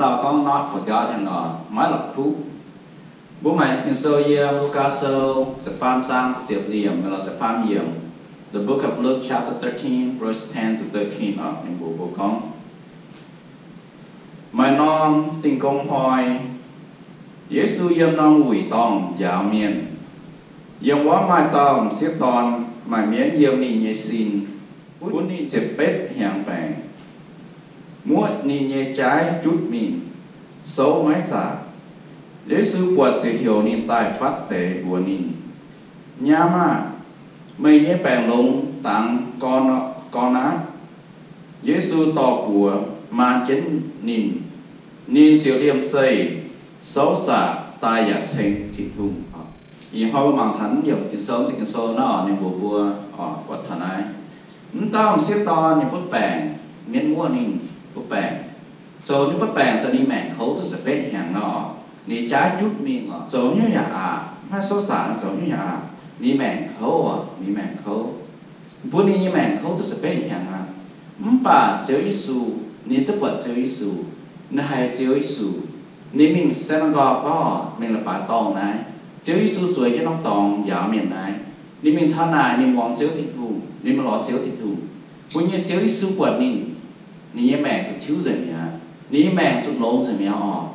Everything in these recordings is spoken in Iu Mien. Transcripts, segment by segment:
Lauh gorngv not forgotten oc, maiv la'kuqv. Mbuo maaih Ging-Sou yiem Lugaa Sou ziepc faam zaang ziepc yiemc, maiv lorz ziepc faam yiemc. The book of Luke chapter thirteen, verse ten to thirteen oc, ninh mbuox mbuo gorngv, maaih norm dingh gong hnoi, Yesu yiem norm wuic dorngh njaaux mienh. Yiem wuov maaih dauh m'sieqv dorn maaih mienv yiem ninh nyei sin, bun ninh ziepc betv hnyangx baengc. Muoqv ninh nyei jaaiv jutv mingh, souv maiv zaqc. Yesu buatc ziouc heuc ninh daaih fatv deix mbuox ninh, Nyaam aah! Meih nyei baengc longx dangx gorn aqv. Yesu dorh buoz maan jienv ninh, ninh ziouc liemh zeih souv zaqc daaih yaac ceng Tin-Hungh. Ih hnoi mbuo mangc taux naaiv yiemc Ging-Sou, Ging-Sou naaiv oc, ninh mbuox mbuo oc, buatc taux naaiv, mv dauh m'sieqv dorn ninh butv baengc, mienv muoqv ninh butv baengc, zoux ninh butv baengc zoux ninh maengc kouv duqv ziepc betv hnyangx nor, ninh jaaiv jutv mingh oc, zoux hnyouv yaac aqc, maiv souv zaqc nor, zoux hnyouv yaac aqc, ninh maengc kouv oc, ninh maengc kouv, bun ninh nyei maengc kouv duqv ziepc betv hnyangx aqv. Mv baac Ziouv Yesu, ninh duqv buatc Ziouv Yesu, ninh haiz Ziouv Yesu, ninh mingh synagogue gorngv, mingh leiz-baaix dorngh naaiv, Ziouv Yesu zueiz jienv norm dorngx njaaux mienh naaiv, ninh mingh taux naaic ninh muangx Ziouv Tin-Hungh, ninh mingh lorz Ziouv Tin-Hungh, bun nyei Ziouv Yesu buatc ninh, ninh nyei maengc zuqc tiuv nzengc mi'aqv, ninh nyei maengc zuqc longx nzengc mi'aqv oc,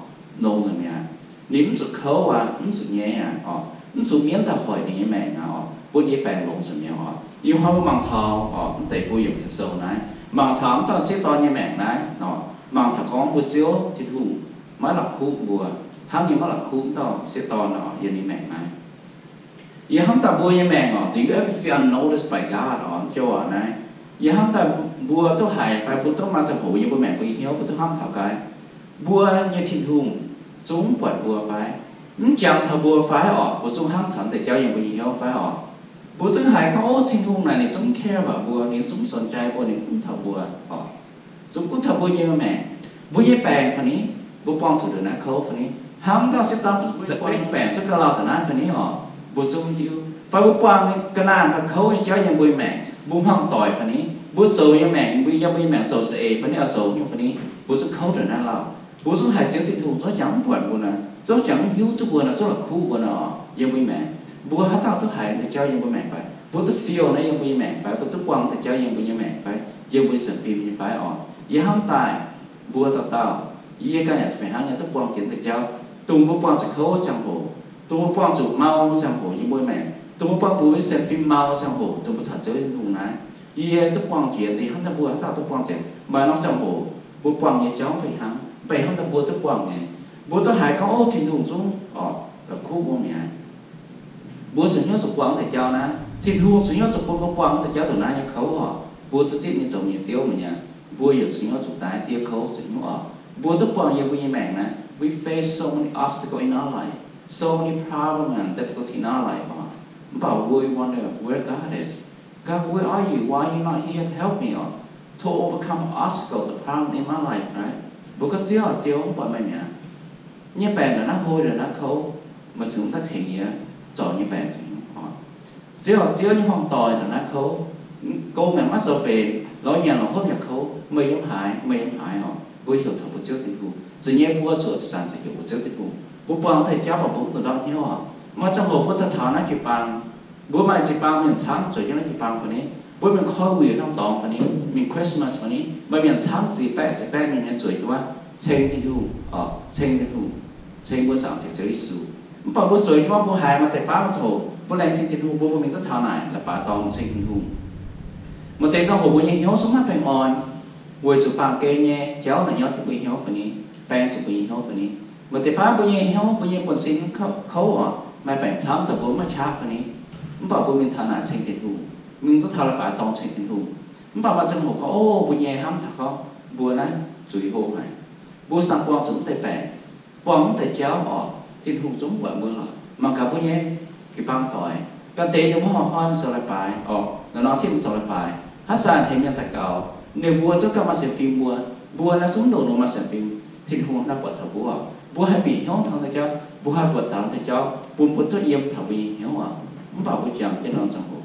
longx nzengc mi'aqv. Ninh mv zuqc kouv aqv, mv zuqc nyeiz aqv oc, mv zuqc mienv daaih hoic ninh nyei maengc aqv oc, bun yie baengc longx nzengc mi'aqv oc. Ih hnoi mbuo mangc taux oc, mv deix mbuo yiemc Ging-Sou naaiv, mangc taux mv dauh m'sieqv dorn nyei maengc naaiv oc, mangc taux gorngv mbuo Ziouv Tin-Hungh maiv la'kuqv mbuo, hnangv nyei maiv la'kuqv mv dauh m'sieqv dorn oc, yiem ninh maengc naaiv. Yie hnamv daaih mbuo nyei maengc oc, do you ever feel unnoticed by God oc, mv jouh oc naaiv. Yie hnamv daaih mbuo duqv haiz fai mbuo duqv maaih ziangh hoc yiem mbuo maengc mbuo nyei hnyouv mbuo duqv hnamv taux gaax, mbuo nyei Tin-Hungh zungv mv buatc mbuo fai, mv jangx taux mbuo fai oc, mbuo zungv hnamv taux deix jauv yiem mbuo nyei hnyouv fai oc. Mbuo zungv haiz gorngv, ov, Tin-Hungh naaic ninh zungv mv care about mbuo, ninh zungv mv สนใจ mbuo, ninh gunv taux mbuo oc. Zungv gunv taux mbuo nyei maengc, mbuo nyei baengc fai ni, mbuo buangh zuqc ndongc naaiv kouv fai ni, hnangv dauh m'sieqv dorn mbuo nyei baengc zungv gauh lauh da'naaiv fai ni oc, mbuo zungv hiuv. Fai mbuo buangh ga'naanh fai kouv nyei jauv yiem mbuo nyei maengc, mbuo hmuangv doic fai ni, mbuo zoux nyei maengc, mbuo yiem mbuo nyei maengc zoux za'eix fai ni, oix zoux nyungc fai ni, mbuo zungv kouv ndongc naaiv lauh. Mbuo zungv haiz Ziouv Tin-Hungh zungv jangx mv buatc mbuo nor, zungv jangx mv hiuv duqv mbuo nor, zungv la'kuqv mbuo nor, yiem mbuo nyei maengc. Mbuo haaix dauh duqv haiz deix jauv yiem mbuo maengc fai? Mbuo duqv feel naaiv yiem mbuo nyei maengc fai? Mbuo duqv buangh deix jauv yiem mbuo nyei maengc fai? Yiem mbuo sienx fim nyei fai oc? Yie hnamv daaih mbuo dauh dauh, yie ganh yaac fih hnangv nyei duqv buangh jiex deix jauv, dongh mbuo buangh zuqc kouv ziangh hoc, dongh mbuo buangh zuqc mau ziangh hoc yiem mbuo maengc, dongh mbuo buangh mbuo nyei sienx fim mau ziangh hoc, dongh mbuo caux Ziouv Tin-Hungh naaiv, yie duqv buangh jiex, yie hnamv daaih mbuo haaix dauh duqv buangh jiex. Maaih norm ziangh hoc mbuo buangh nyei jauv fih hnangv, mv baac hnamv daaih mbuo duqv buangh nyei. Mbuo duqv haiz gorngv, ov, Tin-Hungh zungv oc, la'kuqv mbuo mi'aqv. Mbuo zuqc hnyouv zuqc buangh deix jauv naaiv. Tin-Hungh zuqc hnyouv zuqc bun mbuo buangh deix jauv ndongc naaiv nyei kouv oc. Mbuo duqv zipv ninh zoux nyei Ziouv mi'aqv. Mbuo yaac zuqc hnyouv zuqc daaih dieh kouv zuqc hnyouv oc. Mbuo duqv buangh yiem mbuo nyei maengc naaiv. We face so many obstacles in our life, so many problems and difficulty in our life oc. Mv baac we wonder where God is. God, where are you? Why you not here to help me oc? To overcome obstacle, the problem in my life, right? Mbuo gorngv, Ziouv oc, Ziouv, mv buatc meih mi'aqv. Nyei baengc ndongc naaiv hlo, ndongc naaiv kouv, meih cingx mv daaih tengx yie zorc nyei baengc zuqc hnyouv oc. Ziouv oc, Ziouv, nyei hmuangv doic ndongc naaiv kouv, gong maengc maiv zoux benx, lorz nyanc lorz hopv yaac kouv, meih yiem haaix, meih yiem haaix oc? Mbuo heuc taux mbuo Ziouv Tin-Hungh. Zuqc nyei mbuo zuqc zanc-zanc zuqc heuc mbuo Ziouv Tin-Hungh. Mbuo buangh deix jauv baac mbuo mv dungx ndortv hnyouv oc. Maaih ziangh hoc mbuo daaih taux naaiv jiu-baang, mbuo maaih jiu-baang mienh camv zueiz jienv naaiv jiu-baang fai ni, mbuo mingh koi wuic norm dorngx fai ni, mingh Christmas fai ni, maaih mienh camv ziqc baeqv ziqc baeqv mienh nyei zueiz jienv wuov ceng Tin-Hungh oc, ceng Tin-Hungh, ceng mbuo Zaangc Diex Ziouv Yesu. Mv baac mbuo zueiz jienv wuov mbuo haiz maaih deix baav ziangh hoc mbuo laengz zingh Tin-Hungh, mbuo, mbuo mingh duqv taux naaic la'baaix dorngx ceng Tin-Hungh. Maaih deix ziangh hoc mbuo nyei hnyouv zungv maiv baengh orn, weic zuqc baamh gen nyei jauv naaic nyorqv jienv mbuo nyei hnyouv fai ni, baeng zuqc mbuo nyei hnyouv fai ni. Maaih deix baav mbuo nyei hnyouv, mbuo nyei buonv-sin kouv oc, maaih baengc camv, zoux mbuo mv maaih qaqv fai ni. Mv baac mbuo mingh taux naaic ceng Tin-Hungh, mingh duqv taux la'baaix dorngx ceng Tin-Hungh. Mv baac maaih ziangh hoc gorngv, ov, mbuo nyei hnamv taux gorngv mbuo naaiv zuiz hlo haic, mbuo sangx buangh zuqc mv deix baengc, buangh mv deix jauv oc, Tin-Hungh zungv mv buatc mbuo lorqc. Mangc gaax mbuo nyei jiu-baang doic, ganh deix ninh mbuo hnoi-hnoi mingh zoux leiz-baaix oc, nor nor tipv mingh zoux leiz-baaix, hnangv zanc tengx mienh daux gaux, ninh mbuo zungv ganh maaih sienx fim mbuo, mbuo naaiv zungv ndoqc nor maaih sienx fim. Tin-Hungh naaiv buatc taux mbuo oc, mbuo haih bieqc hnyouv taux deix jauv, mbuo haih buatc taux deix jauv bun mbuo duqv yiem taux mbuo nyei hnyouv oc. Mv baac mbuo jangx jienv norm ziangh hoc,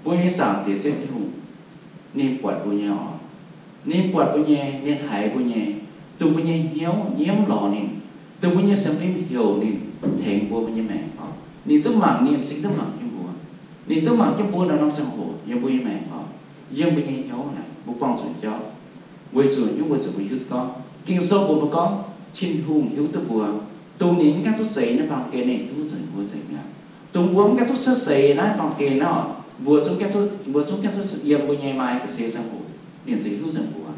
mbuo nyei Zaangc Diex Ziouv Tin-Hungh, ninh buatc mbuo nyei oc. Ninh buatc mbuo nyei, ninh haiz mbuo nyei. dongh mbuo nyei hnyouv nyiemv lorz ninh, dongh mbuo nyei sienx fim heuc ninh tengx mbuo, mbuo nyei maengc oc. Ninh duqv mangc, ninh m'zing duqv mangc jienv mbuo. Ninh duqv mangc jienv mbuo naaiv norm ziangh hoc yiem mbuo nyei maengc oc, yiem mbuo nyei hnyouv naaic, mbuo buangh zuqc jauv. Weic zuqc nyungc, weic zuqc mbuo hiuv duqv gorngv Ging-Sou mbuox mbuo gorngv Tin-Hungh hiuv duqv mbuo. Dongh ninh mv gaengh duqv seix naaiv baamh gen, ninh hiuv nzengc mbuo nzengc mi'aqv. Dongh mbuo mv gaengh duqv cuotv seix naaiv baamh gen naaiv oc, mbuo zungv gaengh duqv, mbuo zungv gaengh duqv yiem mbuo nyei maaih ga'sie ziangh hoc, ninh ziouc hiuv nzengc mbuo.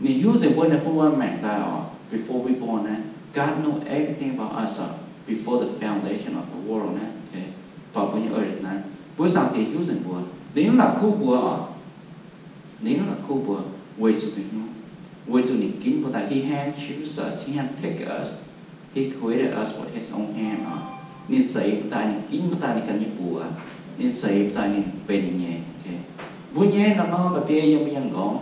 Ninh hiuv nzengc mbuo naaic bun mbuo maengc daaih oc, before we born naaiv, God know everything about us oc, before the foundation of the world naaiv, buatc mbuo nyei earth naaiv, mbuo Zaangc Diex hiuv nzengc mbuo. Ninh mv la'kuqv mbuo oc. Ninh mv la'kuqv mbuo weic zuqc, weic zuqc ninh ginv mbuo daaih. He hand choose us, he hand pick us, he created us with his own hand oc. Ninh zeix mbuo daaih, ninh ginv mbuo daaih ninh ganh nyei buoz. Ninh zeix mbuo daaih ninh benx ninh nyei. Mbuo nyei norm-norm mba'biei yiem mbuo nyei m'nqorngv,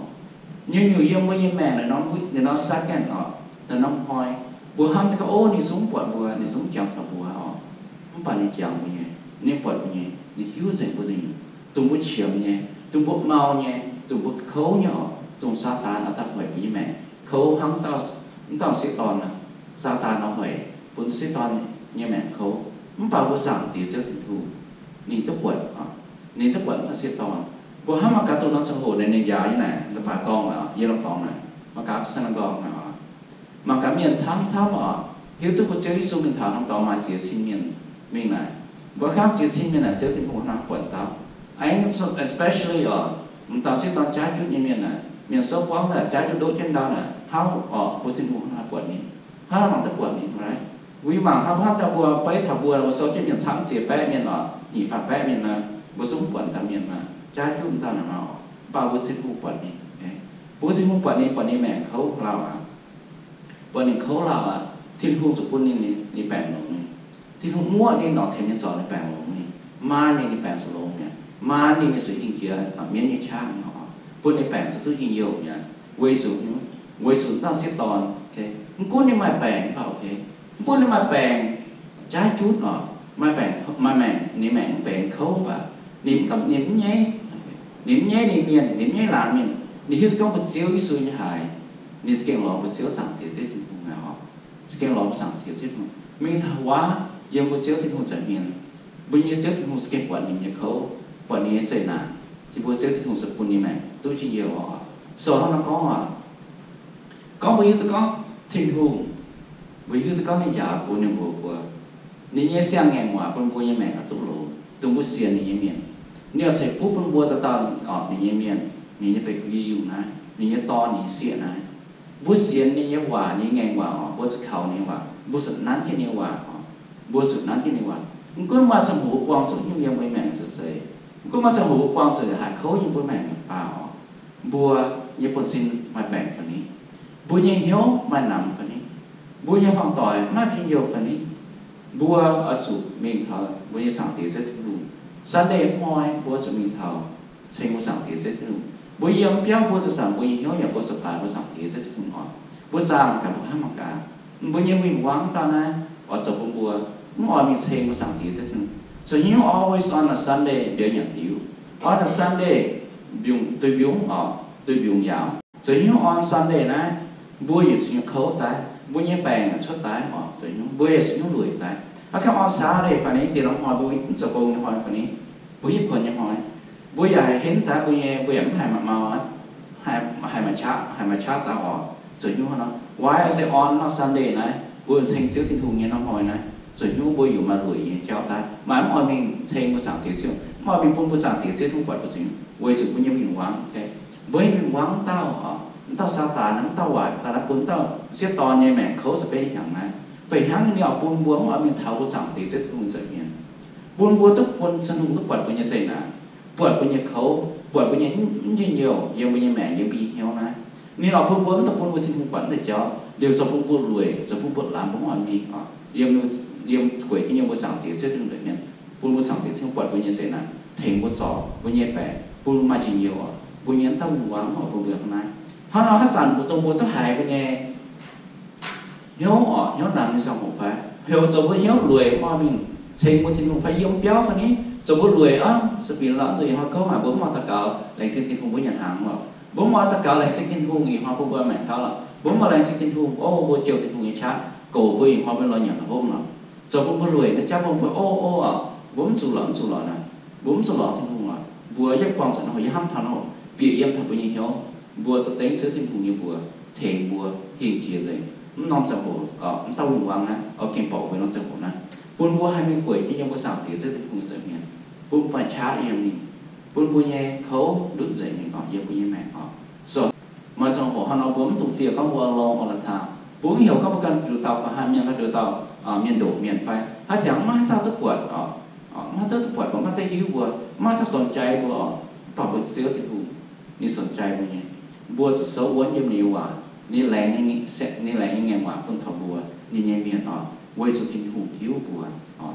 nyungc-nyungc yiem mbuo nyei maengc naaic norm, naaiv norm second oc, naaiv norm hnoi, mbuo hnamv daaih gorngv, ov, ninh zungv mv buatc mbuo, ninh zungv mv jangx taux mbuo oc. Mv baac ninh jangx mbuo nyei, ninh buatc mbuo nyei, ninh hiuv nzengc mbuo nyei, dongh mbuo qiemx nyei, dongh mbuo mau nyei, dongh mbuo kouv nyei oc, dongh Saadaan oix daaih hoic mbuo nyei maengc kouv hnangv mv dauh sieqv dorn aqv. Saadaan oix hoic bun sieqv dorn nyei maengc kouv, mv baac mbuo Zaangc Diex Ziouv Tin-Hungh, ninh duqv buatc, ninh duqv buatc dauh sieqv dorn. Mbuo hnamv mangc gaax, dongh norm ziangh hoc naaic ninh njaaux nyei naaic, da'baaix dorngx naaic, yiem norm dorngx naaic, mangc gaax synagogue naaic oc, mangc gaax mienh camv camv oc, hiuv duqv mbuo Ziouv Yesu mingh taux norm dorngx maaih ziex cin mienh mingh naaic. Mbuo hnamv ziex cin mienh naaic Ziouv Tin-Hungh hnangv buatc dauh. Especially oc, m'dauh sieqv dorn jaav jutv nyei mienh naaic, mienh souv buangv naaic, jaav jutv ndoqv jienv ndau naaic, hnangv oc, mbuo Tin-Hungh hnangv buatc ninh, hnangv mangc duqv buatc ninh, right? Mbuo mangc hnangv, mbuo hnamv daaih mbuo beiv taux mbuo, mbuo souv jienv mienh camv ziex baeqv mienh oc, nyic faah baeqv mienh naaic, mbuo zungv mv buatc dauh mienh naaic, jaav jutv dauh naaic maah oc. Mv baac mbuo Tin-Hungh buatc ninh. Mbuo Tin-Hungh buatc ninh, buatc ninh maengc kouv hlauv aqv. Buatc ninh kouv hlauv aqv, Tin-Hungh zuqc bun ninh, ninh baengc longx ninh. Tin-Hungh muoqv ninh oc, tengx ninh zorc ninh, baengc longx ninh, maan ninh, ninh baengc zuqc longx mi'aqv, maan ninh, ninh zuqc hingh jiex mienv nyei qaqv mi'aqv oc, bun ninh baengc zuqc duqv njien-youh mi'aqv. Weic zuqc, weic zuqc dauh sieqv dorn, mv gunv ninh maaih baengc mv baac, mv gunv ninh maaih baengc, jaav jutv oc, maaih baengc, maaih maengc, ninh maengc mv benx kouv mv baac, ninh mv, ninh mv nyaiv, ninh mv nyaiv ninh mienh, ninh mv nyaiv laangz mienh. Ninh hiuv duqv gorngv mbuo Ziouv Yesu nyei haaix, ninh za'gengh lorz mbuo Ziouv Zaangc Diex Ziouv Tin-Hungh aqv oc. Za'gengh lorz mbuo Zaangc Diex Ziouv Tin-Hungh mingh taux waac yiem mbuo Ziouv Tin-Hungh nza'hmien. Mbuo nyei Ziouv Tin-Hungh za'gengh buatc ninh nyei kouv, buatc ninh nyei zeqc naanc, se mbuo Ziouv Tin-Hungh zuqc bun ninh maengc duqv njien-youh oc. So hnangv naaiv gorngv aac, gorngv mbuo hiuv duqv gorngv Tin-Hungh, mbuo hiuv duqv gorngv ninh njaaux mbuo, ninh mbuox mbuo, ninh nyei siang-ngaengc waac bun mbuo nyei maengc oix duqv longx, dongh mbuo sienx ninh nyei mienh. Ninh oix ceix fuqv bun mbuo dauh dauh oc, ninh nyei mienh, ninh nyei baby yungh naaiv, ninh nyei dorn, ninh nyei sieqv naaiv. Mbuo sienx ninh nyei waac, ninh nyei ngaengc waac oc, mbuo zuqc kaux ninh nyei waac, mbuo zuqc nanv jienv ninh nyei waac oc, mbuo zuqc nanv jienv ninh nyei waac. Mv gunv maaih ziangh hoc mbuo buangh zuqc nyungc yiem mbuo nyei maengc se zeiz, mv gunv maaih ziangh hoc mbuo buangh zuqc haaix kouv yiem mbuo maengc baac oc, mbuo nyei buonv-sin maaih baengc fai ni? Mbuo nyei hnyouv maaih namx fai ni? Mbuo nyei hmuangv doic maaih njien-youh fai ni? Mbuo oix zuqc mingh taux mbuo nyei Zaangc Diex Ziouv Tin-Hungh. Sunday hnoi mbuo zuqc mingh taux ceng mbuo Zaangc Diex Ziouv Tin-Hungh. Mbuo yiem biauv mbuo zuqc zanc mbuo nyei hnyouv yaac mbuo zuqc baaix mbuo Zaangc Diex Ziouv Tin-Hungh oc. Mbuo zaah mangc gaax, mbuo hnamv mangc gaax, mbuo nyei win-wangv dauh naaiv oix zoux bun mbuo mv oix mingh ceng mbuo Zaangc Diex Ziouv Tin-Hungh. So nyungc always on a Sunday mbiauz nyanc diuc, on a Sunday mbiungc, duih mbiungc oc, duih mbiungc yaauc. So nyungc on Sunday naaiv, mbuo yietc zuqc nyei kouv daaih, mbuo nyei baengc cuotv daaih oc, mbuo yietc zuqc nyungc lueic daaih. Hnangv gorngv on Saturday fai ni, diex norm hnoi mbuo mv zoux gong nyei hnoi fai ni, mbuo hitv kuonx nyei hnoi, mbuo yaac haih henv daaih mbuo nyei, mbuo yaac mv haih maaih mau, haih, haih maaih qaqv, haih maaih qaqv daaih oc. Zuqc nyungc hnoi nor, why I say on norm Sunday naaiv, mbuo ceng Ziouv Tin-Hungh nyei norm hnoi naaiv, zuqc nyungc mbuo yaac maaih lueic nyei jauv daaih, maaih mv oix mingh ceng mbuo Zaangc Diex Tin-Hungh, mv oix mingh bun mbuo Zaangc Diex Tin-Hungh buatc mbuo zuqc nyungc, weic zuqc mbuo nyei win-wangv, mbuo nyei win-wangv dauh, mv dauh Saadaan, mv dauh waaic daaih naaiv bun dauh sieqv dorn nyei maengc kouv za'beiv hnyangx naaiv. Fih hnangv ninh oix bun mbuo mv oix mingh taux mbuo Zaangc Diex Ziouv Tin-Hungh nza'hmien, bun mbuo duqv bun Tin-Hungh duqv buatc mbuo nyei zeqc naanc, buatc mbuo nyei kouv, buatc mbuo nyei mv njien-youh yiem mbuo nyei maengc, yiem mbuo nyei hnyouv naaiv. Ninh oix bun mbuo mv dungx bun mbuo Tin-Hungh buatc naaiv deix jauv, liuz zoux bun mbuo lueic, zoux bun mbuo lamz, mbuo mv oix mingh oc, yiem, yiem gueic jienv yiem mbuo Zaangc Diex Ziouv Tin-Hungh nza'hmien, bun mbuo Zaangc Diex Tin-Hungh buatc mbuo nyei zeqc naanc, tengx mbuo zorc mbuo nyei baengc, bun mbuo maaih njien-youh oc, mbuo nyei mv dauh win-wangv oc, bun mbuo hnangv naaiv. Hnangv nor haaix zanc mbuo dongh mbuo duqv haiz mbuo nyei hnyouv oc, hnyouv namx nyei ziangh hoc fai, heuc zoux mbuo hnyouv lueic mv oix mingh ceng mbuo Tin-Hungh fai yiem biauv fai ni, zoux mbuo lueic aqv, zuqc binc lorz zuqc ih hnoi kouv haic, mbuo mv oix daux gaux laengz zingh Tin-Hungh mbuo nyanc hnaangx lorqc. Mbuo mv oix daux gaux laengz zingh Tin-Hungh ih hnoi bun mbuo maengc tauv lorqc. Mbuo mv maaih laengz zingh Tin-Hungh, o, mbuo jouh Tin-Hungh nyei qaqv, goux mbuo ih hnoi mbuo lorz nyanc lorz hopv nor. Zoux bun mbuo lueic naaiv jauv bun mbuo, o, o, aac, mbuo mv zuqc lorz, mv zuqc lorz naaic, mbuo mv zuqc lorz Tin-Hungh lorz. Mbuo yietv buangh zuqc nor, yie hnamv taux nor, bieqc yiem taux mbuo nyei hnyouv, mbuo zuqc dengv Ziouv Tin-Hungh nyei mbuox tengx mbuo hingh jiex nzengc. Mv norm ziangh hoc, mv dauh win-wangv naaiv, o, gengh borqc mbuo norm ziangh hoc naaiv, bun mbuo haih mingh gueic jienv yiem mbuo Zaangc Diex Ziouv Tin-Hungh nyei nza'hmien, bun mbuo maaih qaqv yiem ninh, bun mbuo nyei kouv ndutv nzengc mingh oc, yiem mbuo nyei maengc oc. So, maaih ziangh hoc hnangv nor mbuo mv dungx fiev gorngv mbuo lorngh orn la'taah. Mbuo mv heuc gorngv mbuo ganh nduqc dauh, mbuo haaix mienh ganh nduqc dauh, mienh ndoqc mienh fai haaix ziangx maiv haih dauh duqv buatc, maiv haih dauh duqv buatc, maiv haih dauh hiuv mbuo, maiv haih dauh sornc jai mbuo oc. Mv baac mbuo Ziouv Tin-Hungh, ninh sornc jai mbuo nyei. Mbuo zuqc souv wuonv yiem ninh nyei waac, ninh laengz, ninh laengz nyei ngaengc waac bun taux mbuo, ninh nyei mienh oc, weic zuqc Tin-Hungh hiuv mbuo oc.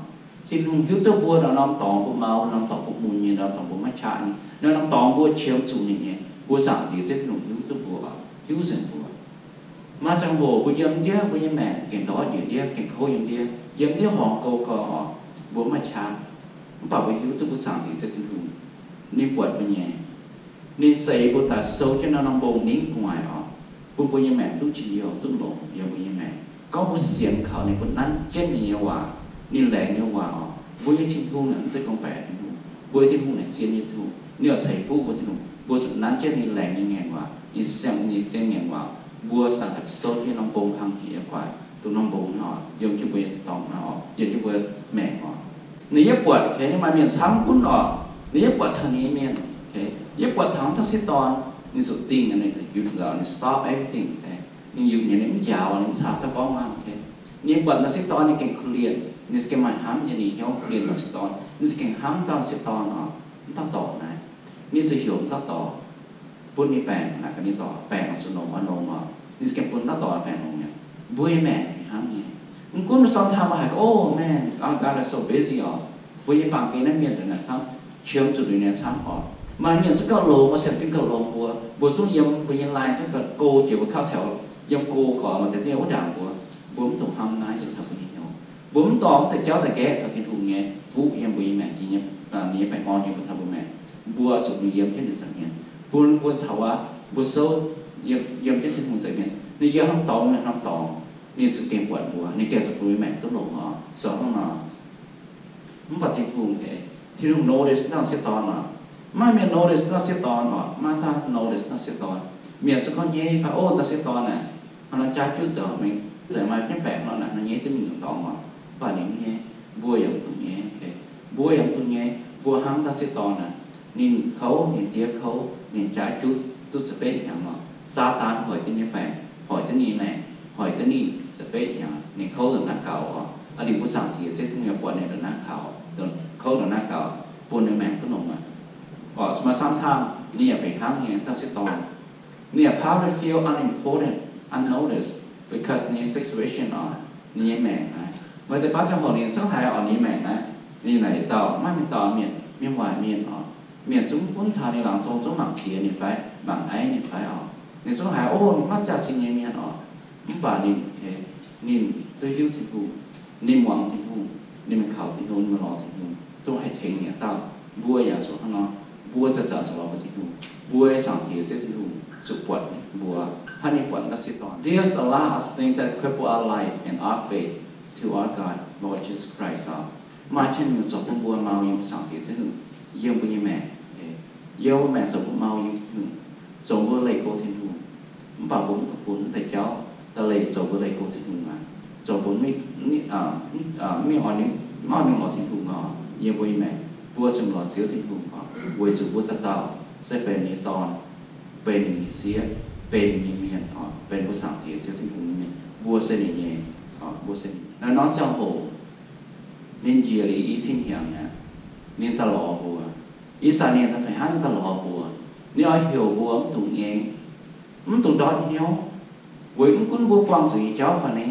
Tin-Hungh hiuv duqv mbuo naaiv norm dorngx mbuo mau, norm dorngx mbuo mun nyei, norm dorngx mbuo maiv qaqv nyei, naaiv norm dorngx mbuo qiemx zuqc ninh nyei, mbuo Zaangc Diex Ziouv Tin-Hungh hiuv duqv mbuo, hiuv nzengc mbuo. Maaih ziangh hoc mbuo yiem ndiev mbuo nyei maengc gengh ndortv njiec ndiev, gengh kouv yiem ndiev, yiem ndiev horngz gou gau oc, mbuo maiv qaqv. Mv baac mbuo hiuv duqv mbuo Zaangc Diex Ziouv Tin-Hungh, ninh buatc mbuo nyei. Ninh zeix mbuo daaih sou jienv naaiv norm mbong ningv gu'nguaaic oc, bun mbuo nyei maengc duqv njien-youh duqv longx yiem mbuo nyei maengc. Gorngv mbuo sienx kaux ninh, mbuo nanv jienv ninh nyei waac, ninh laengz nyei waac oc, mbuo nyei Tin-Hungh naaic mv zeiz gorngv baeqc Tin-Hungh. Mbuo nyei Tin-Hungh naaic zien nyei Tin-Hungh, ninh oix ceix fuqv mbuo Tin-Hungh. Mbuo zuqc nanv jienv ninh laengz nyei ngaengc waac, ninh siang nyei zien ngaengc waac, mbuo saangc gaax sou jienv norm mbong hlang jiex gu'nguaaic, duqv norm mbong naaiv oc, yiem jienv mbuo nyei dorngx naaiv oc, yiem jienv mbuo maengc oc. Ninh yietv buatc, kengx ninh maaih mienh camv gunv oc, ninh yietv buatc taux ninh nyei mienh, yietv buatc taux dauh sieqv dorn, ninh zuqc dingh, ninh yutc nzauc, ninh stop everything. Ninh yutc nyei, ninh mv njaaux, ninh mv caux dauh gorngv aqv. Ninh buatc dauh sieqv dorn, ninh gengh korv-lienh, ninh za'gengh maaih hnamv nyei, ninh hnyouv korv-lienh dauh sieqv dorn, ninh za'gengh hnamv dauh sieqv dorn oc, mv dauh dorc naaiv. Ninh zuqc heuc mv dauh dorc bun ninh baengc, naaic gaax ninh dorc baengc oix zuqc longx oix longx oc. Ninh za'gengh bun dauh dorc baengc longx mi'aqv. Mbuo nyei maengc fih hnangv nyei. Mv gunv sometimes mbuo haiz gorngv, oh man, our God is so busy oc, mbuo nyei baamh gen naaiv mienh ndongc naaic camv, qiemx zuqc ninh nyei camv oc. Maaih mienh zungv gauh longx, maaih sienx fim gauh longx mbuo, mbuo zungv yiem mbuo nyei line zungv gauh go jiex mbuo kauv taux yiem go gorx maaih deix nyei wuov ndaangc mbuo, mbuo mv dungx hnamv naaiv yietc taux mbuo nyei hnyouv. Mbuo mv dorh mv deix jauv daaih nqaeqv taux Tin-Hungh nyei fuqv yiem mbuo nyei maengc, ninh nyei baengh orn yiem mbuo taux mbuo maengc. Mbuo zuqc mingh yiem jienv ninh nza'hmien, bun mbuo taux aqv, mbuo souv yiem jienv Tin-Hungh nza'hmien, ninh yiem norm dorngx, ninh norm dorngx, ninh zuqc gengh buatc mbuo, ninh gengh zuqc bun mbuo nyei maengc duqv longx oc. Zoux hnangv nor. Mv baac Tin-Hungh, Tin-Hungh notice dauh sieqv dorn oc. Maiv maaih mienh notice dauh sieqv dorn oc. Maiv maaih dauh notice dauh sieqv dorn. Mienh zungv gorngv nyei fai, o, dauh sieqv dorn naaic hnangv nor jaav jutv nzengc, mingh zengc maaih jienv baengc nor naaic, hnangv nor nyei, duqv mingh norm dorngx oc. Mv baac ninh mv nyei. Mbuo yaac mv dungx nyei. Mbuo yaac mv dungx nyei. Mbuo hnamv dauh sieqv dorn naaic, ninh kouv, ninh diev kouv, ninh jaav jutv duqv za'betv hnyangx oc. Saadaan hoic jienv ninh nyei baengc, hoic jienv ninh nyei maengc, hoic jienv ninh za'betv hnyangx, ninh kouv ndongc naaiv gaux oc. Aa, ninh mbuo Zaangc Diex Ziouv Tin-Hungh yaac buatc ninh ndongc naaiv gaux, kouv ndongc naaiv gaux, bun ninh maengc duqv longx aqv. Oc, maaih sometimes ninh yaac fih hnangv nyei, dauh sieqv dorn. Ninh yaac probably feel unimportant, unnoticed because ninh nyei situation oc, ninh nyei maengc naaiv. Maaih deix baav ziangh hoc ninh zungv haiz oc, ninh nyei maengc naaiv, ninh naaic yietc dauh maiv maaih dauh mienh, mienh waaic mienh oc. Mienh zungv gunv taux ninh laangz zong zungv mangc jiex ninh fai mangc aiv ninh fai oc. Ninh zungv haiz, o, ninh maiv jaax-zinh nyei mienh oc. Mv baac ninh, ninh duqv hiuv Tin-Hungh, ninh muangx Tin-Hungh, ninh mingh kaux Tin-Hungh, ninh mingh lorz Tin-Hungh, dongh haih tengx ninh dauh. Mbuo yaac zuqc hnangv nor. Mbuo zanc-zanc zuqc lorz mbuo Tin-Hungh. Mbuo nyei Zaangc Diex Ziouv Tin-Hungh zuqc buatc mbuo, hnangv ninh buatc dauh sieqv dorn. There's a lot of things that cripple our life and our faith to our God, Lord Jesus Christ oc. Maaih camv nyungc zoux bun mbuo mau yiem Zaangc Diex Ziouv Tin-Hungh, yiem mbuo nyei maengc. Yiem mbuo maengc zoux bun mau yiem Tin-Hungh, zoux mbuo leih go Tin-Hungh. Mv baac mbuo mv dungx bun mv deix jauv daaih leih zoux mbuo leih go Tin-Hungh aqv. Zoux bun mv, mv, mv mingh oix, mv mingh oix Tin-Hungh oc. Yiem mbuo nyei maengc, mbuo zuqc lorz Ziouv Tin-Hungh oc, weic zuqc mbuo dauh dauh se benx ninh nyei dorn, benx ninh nyei sieqv, benx ninh nyei mienh oc, benx mbuo Zaangc Diex Ziouv Tin-Hungh nyei mienh. Mbuo se ninh nyei, mbuo se ninh nyei. Naaiv norm ziangh hoc ninh njiec liuz i cin hnyangx aqv, ninh daaih lorz mbuo. Ih zanc ninh fih hnangv daaih lorz mbuo. Ninh oix heuc mbuo mv dungx nyei, mv dungx ndortv hnyouv. Weic mv gunv mbuo buangh zuqc nyei jauv fai ni,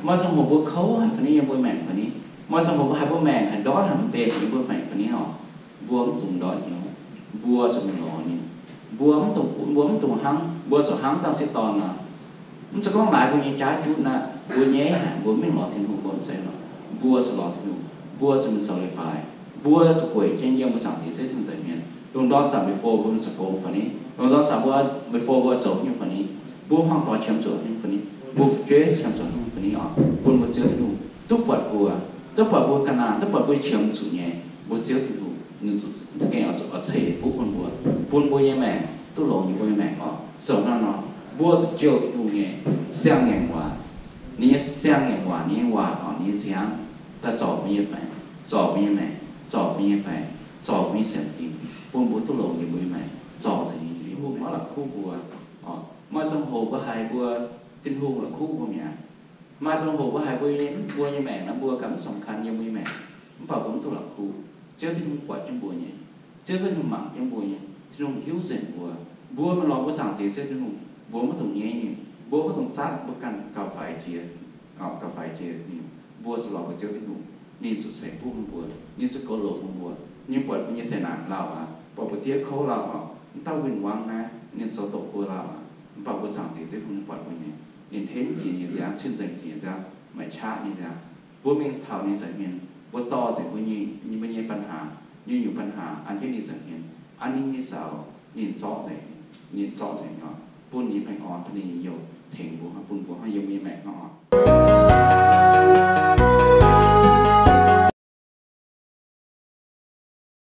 maaih ziangh hoc mbuo kouv haic fai ni, yiem mbuo maengc fai ni, maaih ziangh hoc mbuo haiz mbuo maengc haaix ndortv haaix mv benx yiem mbuo maengc fai ni oc, mbuo mv dungx ndortv hnyouv. Mbuo zuqc mingh lorz ninh. Mbuo mv dungx, mbuo mv dungx hnangv, mbuo zuqc hnangv dauh sieqv dorn nor. Mv zeiz gorngv laaix mbuo nyei jaav jutv aqv, mbuo nyei haic, mbuo mv mingh lorz Tin-Hungh, mbuo mv zeiz nor. Mbuo zuqc lorz Tin-Hungh, mbuo zuqc mingh zoux leiz-baaix, mbuo zuqc gueic jienv yiem mbuo Zaangc Diex Ziouv Tin-Hungh nza'hmien. Lungh ndorm zanc before mbuo zoux gong fai ni, lungh ndorm zanc mbuo before mbuo zoux nyungc fai ni, Mbuo hmuangx doic qiemx zuqc hnangv fai ni, mbuo fu'jueiv qiemx zuqc hnangv fai ni oc, bun mbuo Ziouv Tin-Hungh duqv buatc mbuo, duqv buatc mbuo ga'naaiv, duqv buatc mbuo qiemx zuqc nyei, mbuo Ziouv Tin-Hungh ninh zuqc gengh oix zuqc ceix fuqv bun mbuo, bun mbuo nyei maengc duqv longx yiem mbuo nyei maengc oc. Zoux hnangv nor, mbuo zuqc jouh Tin-Hungh nyei siang-ngaengc waac. Ninh nyei siang-ngaengc waac, ninh nyei waac oc, ninh nyei nziaamv daaih zorc mbuo nyei maengc, zorc mbuo nyei maengc, zorc mbuo nyei maengc, zorc mbuo nyei sienx fim, bun mbuo duqv longx yiem mbuo nyei maengc, zorc nzengc nyei. Tin-Hungh maiv la'kuqv mbuo oc. Maaih ziangh hoc mbuo haiz mbuo, Tin-Hungh la'kuqv mbuo mi'aqv. Maaih ziangh hoc mbuo haiz mbuo nyei, mbuo nyei maengc naaiv mbuo ganh mv sanh kanh yiem mbuo nyei maengc, mv baac mbuo mv duqv la'kuqv. Ziouv Tin-Hungh buatc jienv mbuo nyei. Ziouv Tin-Hungh mangc jienv mbuo nyei. Tin-Hungh hiuv nzengc mbuo. Mbuo mingh lorz mbuo Zaangc Diex Ziouv Tin-Hungh, mbuo maiv dungx nyaiv ninh. Mbuo maiv dungx zatv mbuo ganh gauh faix jiex, gauh faix jiex ninh. Mbuo zuqc lorz mbuo Ziouv Tin-Hungh, ninh zuqc ceix fuqv bun mbuo, ninh zuqc goux longx bun mbuo. Ninh buatc mbuo nyei zeqc naanc lauh aqv, buatc mbuo diev kouv lauh aqv, mv dauh win-wangv naaiv, ninh zoux doqc mbuo lauh aqv. Mv baac mbuo Zaangc Diex Ziouv Tin-Hungh ninh buatc mbuo nyei. Ninh henv jiex nyei nziaamv, cun-nzengc jiex nziaamv, maiv qaqv nyei nziaamv. Mbuo mingh taux ninh nza'hmien, mbuo dorh nzengc mbuo nyei, mbuo nyei banh haax, nyungc-nyungc banh haax an jienv ninh nza'hmien, an ninh nyei zaux, ninh zorqv nzengc, ninh zorqv nzengc oc, bun ninh nyei baengh orn, bun ninh nyei youh tengx mbuo, bun mbuo hnangv yiem mbuo nyei maengc hnangv oc.